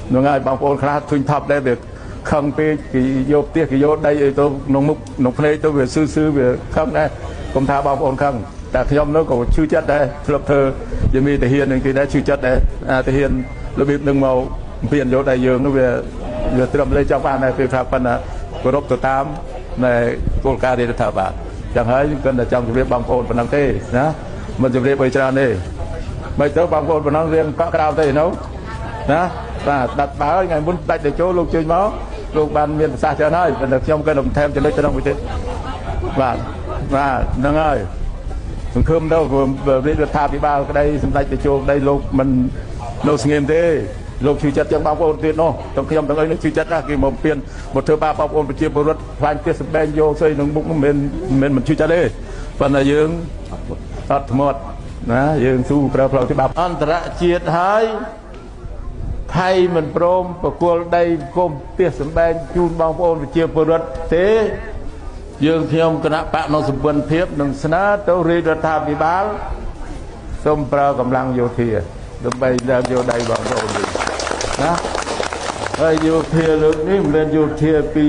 ហ្នឹងហើយបងប្អូនខ្លះធុញថប់ដែរ វាខឹងពេក គេយកផ្ទះ គេយកដីអីទៅក្នុងមុខក្នុងភ្នែកទៅ វាស៊ឺស៊ឺ វាខឹងដែរ។ កុំថាបងប្អូនខឹង តែខ្ញុំនោះក៏ឈឺចិត្តដែរ ធ្លាប់ធ្វើជាមេទាហាននឹងគេដែរ ឈឺចិត្តដែរ ទាហានរបៀបនឹងមកពៀនយកដីយើងនោះ វាត្រឹមលេចង់បានដែរ ពេលថា ប៉ុន្តែគោរពទៅតាមនៃគោលការណ៍រដ្ឋាភិបាលចឹងហើយ។ គាត់តែចង់ជម្រាបបងប្អូនប៉ុណ្ណឹងទេណា មិនជម្រាបអីច្រើនទេ មិនទៅបងប្អូនប៉ុណ្ណឹងរៀងកក់ក្រៅទេនោះណា។ បាទ ដាច់បើថ្ងៃមុនដាច់ទៅចូលលោកជួយមក លោកបានមានប្រសាសន៍ច្រើនហើយ ប៉ុន្តែខ្ញុំក៏បន្ថែមចំណុចត្រង់មួយទៀត។ បាទ ហ្នឹងហើយ សង្ឃឹមទៅរាជរដ្ឋាភិបាលក្តី សម្ដេចតេជោក្តី លោកមិននៅស្ងៀមទេ លោកឈឺចិត្តជាងបងប្អូនទៀតនោះ ទាំងខ្ញុំទាំងអីនេះឈឺចិត្តណាស់ គេមកពៀនមកធ្វើបាបបងប្អូនប្រជាពលរដ្ឋ ខ្លាញ់ផ្ទះសម្បែងយកស្អីក្នុងមុខ មិនមែនមិនឈឺចិត្តទេ ប៉ុន្តែយើងអត់ធ្មត់ណា យើងស៊ូប្រើផ្លូវច្បាប់អន្តរជាតិ ហើយថៃមិនព្រមប្រគល់ដីគុំផ្ទះសម្បែងជូនបងប្អូនប្រជាពលរដ្ឋទេ យើងខ្ញុំគណៈបកនៅសម្ព័ន្ធភាពនឹងស្នើទៅរាជរដ្ឋាភិបាលសូមប្រើកម្លាំងយោធាដើម្បីដើមយកដៃបងប្អូនវិញណា។ ហើយយោធាលើកនេះមិនមែនយោធាពី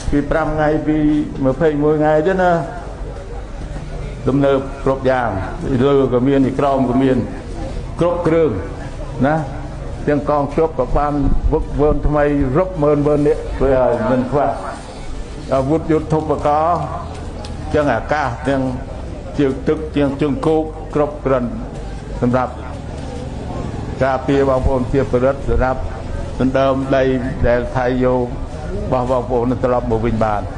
5ថ្ងៃ ពី21ថ្ងៃទេណា ទំនើបគ្រប់យ៉ាង លើក៏មាន ក្រោមក៏មាន គ្រប់គ្រឿងណា ទាំងកងទ័ពក៏បានវឹកវើថ្មីរាប់ម៉ឺនម៉ឺននាក់ ធ្វើឲ្យមិនខ្វះអាវុធយុទ្ធឧបករណ៍ ទាំងអាកាស ទាំងជើងទឹក ទាំងជើងគោក គ្រប់គ្រាន់សម្រាប់ការពារបងប្អូនជាប្រិទ្ធ សម្រាប់ដណ្ដើមដីដែលថៃយករបស់បងប្អូនត្រឡប់មកវិញបាន។